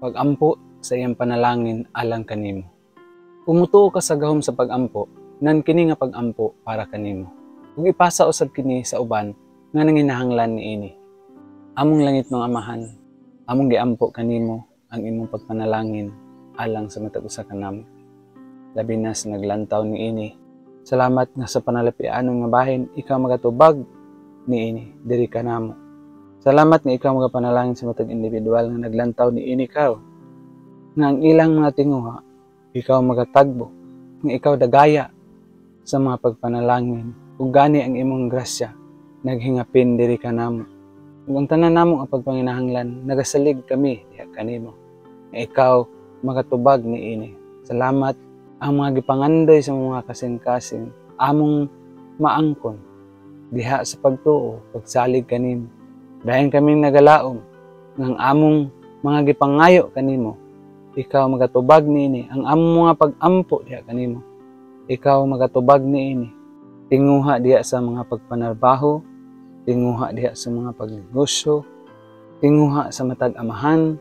Pag-ampo sa iyang panalangin alang kanimo. Kung mutuo ka sa gahom sa pag-ampo, nan kini nga pag-ampo para kanimo. Ug ipasa usab kini sa uban nga nanginahanglan niini. Among langitnong Amahan, among giampo kanimo ang imong pagpanalangin alang sa matag usa kanamo. Labi na sa naglantaw niini. Salamat nga sa panalapianon nga bahin, ikaw magatubag niini diri kanamo. Salamat nga ikaw magapanalangin sa matag individual nga naglantaw niini karon. Nga ang ilang mga tinguha, ikaw magatagbo, nga ikaw dagaya sa mga pagpanalangin, ug gani ang imong grasya naghingapin diri kanamo. Ug ang tanan namo nga pagpanginahanglan, nagasalig kami diha kanimo, nga ikaw magatubag niini. Salamat ang mga gipangandoy sa mga kasing-kasing among maangkon diha sa pagtuo, pagsalig kanimo. Dayon kami nagalaom nga ang among mga gipangayo kanimo, ikaw magatubag niini. Ang among mga pag-ampo diha kanimo, ikaw magatubag niini. Tinguha diha sa mga pagpanarbaho, tinguha diha sa mga pagnegosyo, tinguha sa matag amahan,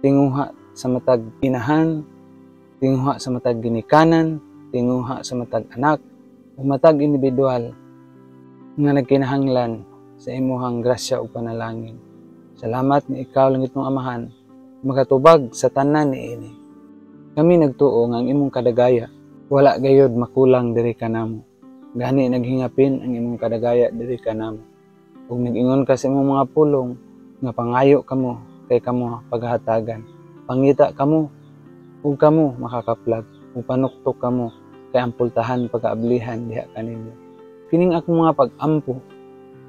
tinguha sa matag inahan, tinguha sa matag ginikanan, tinguha sa matag anak, ug matag individual nga nagkinahanglan sa imuhang grasya ug panalangin. Salamat nga ikaw, langitnong Amahan, makatubag sa tanan niini. Kami nagtuo nga ang imong kadagaya wala gayod makulang diri kanamo. Gani naghingapin ang imong kadagaya diri kanamo. Ug nag-ingon ka sa imong mga pulong nga pangayo kamo kay kamo paghatagan. Pangita kamo ug kamo makakaplag, ug panuktok kamo kay ang pultahan pagkaablihan diha kaninyo. Kining akong mga pag-ampo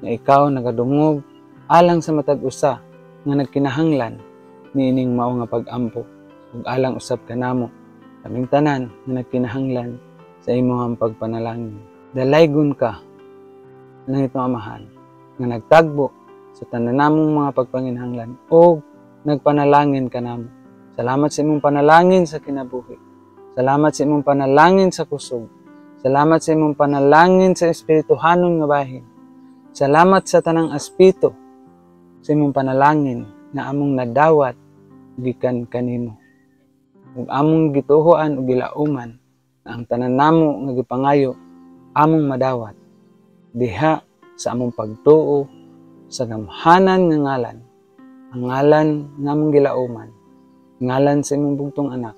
nga ikaw nagadungog alang sa matag usa nga nagkinahanglan niining mao nga pag-ampo, ug alang usab kanamo, kaming tanan nga nagkinahanglan sa imong pagpanalangin. Dalaygon ka, langitnong Amahan, nga nagtagbo sa tanan namong mga pagpanginahanglan o nagpanalangin kanamo. Salamat sa imong panalangin sa kinabuhi. Salamat sa imong panalangin sa kusog. Salamat sa imong panalangin sa espirituhanon nga bahin. Salamat sa tanang aspeto sa imong panalangin na among nadawat gikan kanimo. Ug among gituohan ug gilauman na ang tanan namo nga gipangayo among madawat diha sa among pagtuo sa gamhanan nga ngalan, ang ngalan nga among gilauman, ngalan sa imong bugtong anak,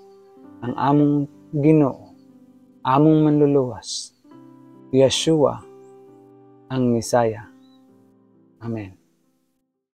ang among Ginoo, among manluluwas, Yeshua, ang Misaya. Amen.